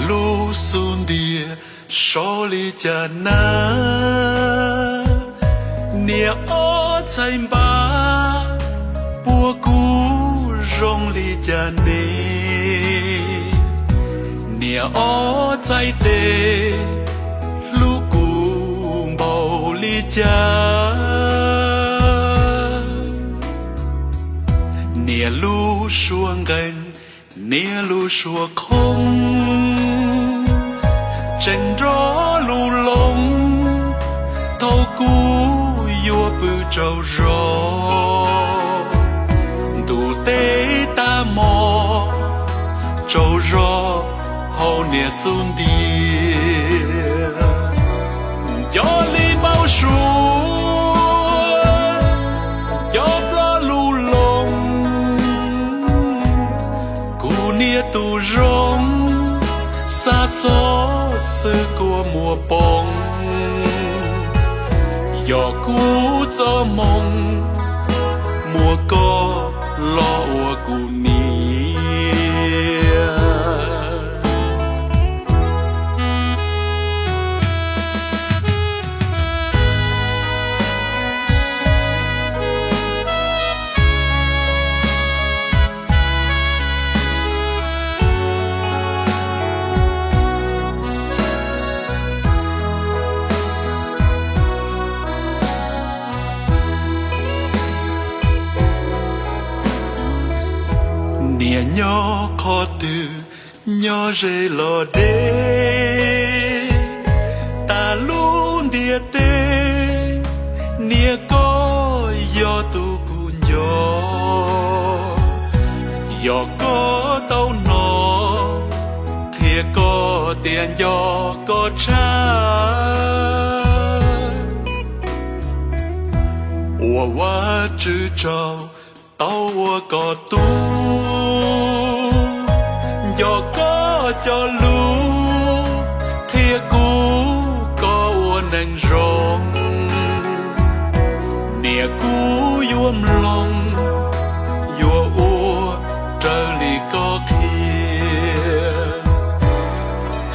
Lub xub ntiag sov li cas na, niam ob txhais npab puag kuv zoo li cas ne, niam ob txhais tes hlub kuv npaum li cas. Niam lub suab nqeeg, niam lub suab khoov, tseem nrog lub loog thaum kuv yuav pw tsaug zog. Ntuj teb tag mog, tsaug zog hauv niam xub ntiag. Nco li npau suav, nco ploj lub loog, kuv niam tus zoo, xav txog xwb kua muag poob. Yog kuv txoj hmoo, muab koj los ua kuv niam. Niam nyob qhov twg, nyob ze los deb, tas lub ntiaj teb, niam koj yog tus kuv nco. Yog koj tau hnov, qhia koj tias nco koj tshaj. Ua Vajtswv tsaug tau ua koj tub, nco koj cov lus, qhia kuv koj ua neeg zoo. Niam kuv yuav mloog, yuav ua raws li koj qhia.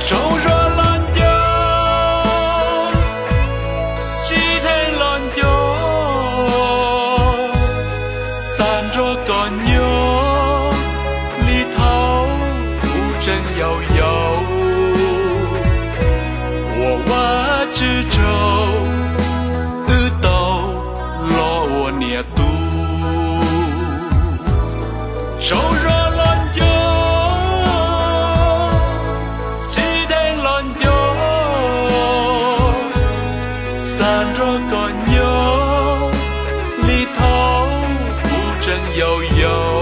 Tsaug zog los nco, tsis dheev los nco, xav nrog koj nyob li thaum kuv tseem yau yau. Ua Vajtswv tsaug, wb tau los ua niam tub. Tsaug zog los nco, tsis dheev los nco, xav nrog koj nyob li thaum kuv tseem yau yau.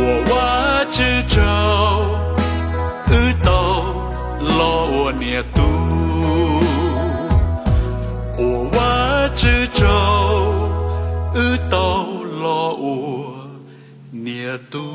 Ua Vajtswv tsaug, wb tau los ua niam tub. Ua Vajtswv tsaug, wb tau los ua niam tub.